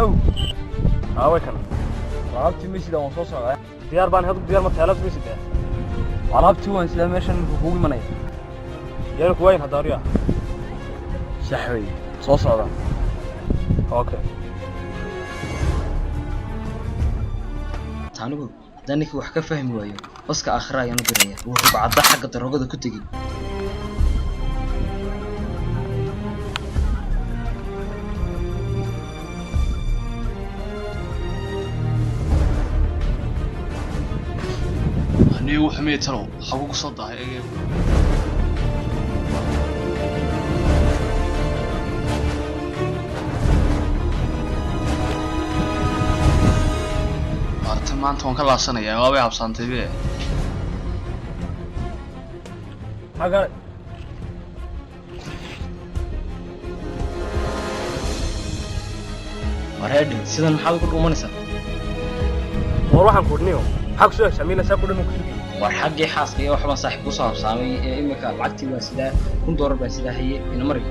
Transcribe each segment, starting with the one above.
Hello. Aaway kan? Alaabtii ma sidaa, waan soo socdaa. Diyaar baan hadda, diyaar ma tahay? Alaabtii ma sidaa? Alaabtii waan sidaa, meeshan muxuu kugu imanaya? Yaanu ku waayin hadda ariya. Sax wey, soo socdaa. Okay. Anigu haddaan ninkii wax ka fahmi waayo, baska aakhira ayaan u diraya. Wuxuu bacadda xagga daroogada ku tegey. Anigu xumee talow xagu ku soo dahay egeeg. Maarta maanta waan ka laasanayaa, waabay habsaantay be. Maxaa? Wareedhe, sidan maxaad ugu dhuumanaysaa? War waxaan ku dhniyo. Maxaa ku soo heshaa? Saa ku dhaman ku sugiyay. War xaggii xaaska iyo waxbaan saaxiib kusoo habsaamay ee imika lacagtii waa sidaa, $1000 baan sidaa. Haye, ina mari.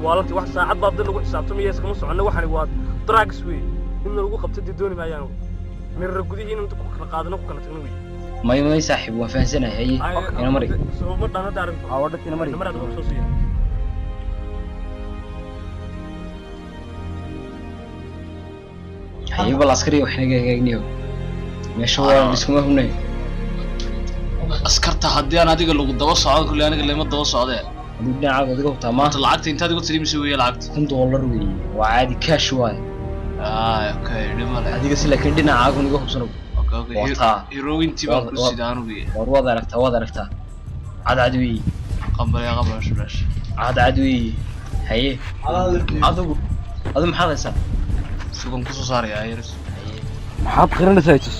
Waalantii wax saacad baa dad lagu xisaabtamaya, iskama soconno. Waxani waa drugs wey. In lagu qabto dee dooni maayaan. Mirra gudihii inaan ku kala qaadano, ku kala tagno wey. May may saaxiib, waan fahansanahay. Haye, ina mari. Soo ma dhana daarin. Aawadhatina mari. Ina mari, adigu soo siiya. Haye, bal askariga wax naga hagaagniyo, meesha waa iskuma hubnayo. Askarta haddii aan adiga lagu daba socon, kulli aniga lama daba socdee. Adigu dhinacaaga adiga hubtaa maanta. Maanta lacagta intaad igu tiri mise weeye lacagta? $1000 weeye, waa caadi, cash waaye. Ah, okay, dhib ma leh. Adiga si laakiin dhinacaagu naga hubsano. Okay. Waa taa. Herointii baan ku sidaa anugu. War waad aragtaa, waad aragtaa, cadcad weeye. Qambalaya qambal shubash. Cadcad weeye. Haye, adigu adigu maxaad haysaa? Sugan kusoo saarayaa yaris. Haye. Maxaad qiranaysaa, itus?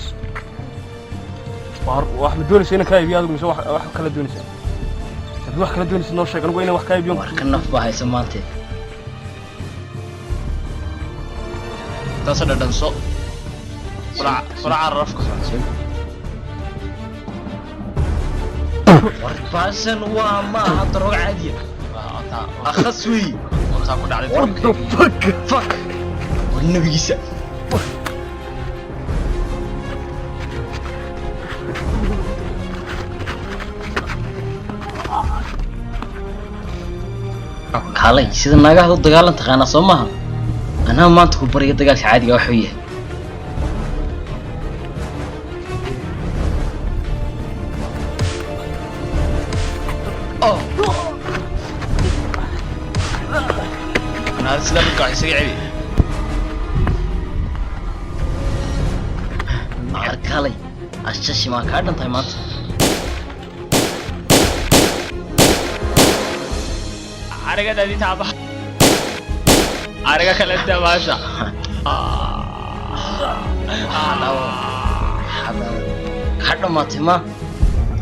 War wax ma doonaysa inaan kaa iibiyo adigu mise wax kala doonaysa? Haddii wax kala doonaysa noo sheeg, anigu inaan wax kaa iibiyo. War ka naf baa haysa maante. Taasa dhadhanso, furaca carrafka. War baasan waa ma aha daroogo caadiya, akhas weeye. Wataa ku dhacday. What the fuck, fuck, war nabigiisa. Kaalay, sida naagaha u dagaalan taqaanaa soo maaha? Anaa maanta ku baraya dagaalka caadiga waxuu yahay. Oh. Anaa sida dadka wax isaga celi. War kaalay, ashashi maa kaa dhantahay maanta? Aniga dadi taaba, aniga kale tabaasha. Kaa dhammaatay ma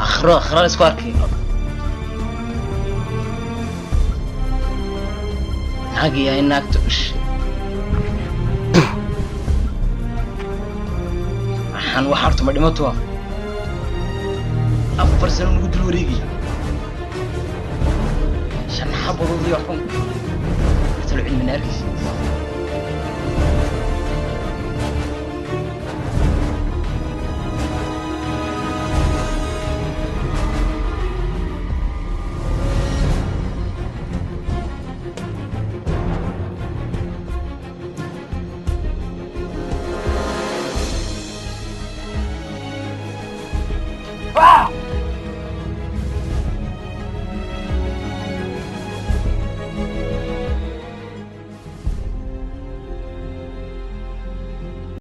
akhro akhra la isku arkay. Naag yahay, naagta ush, waxaan wax horta ma dhimato, 4 sano nagu dul wareegay, shan xabadood iyo waxban talo cilmina arkaysa.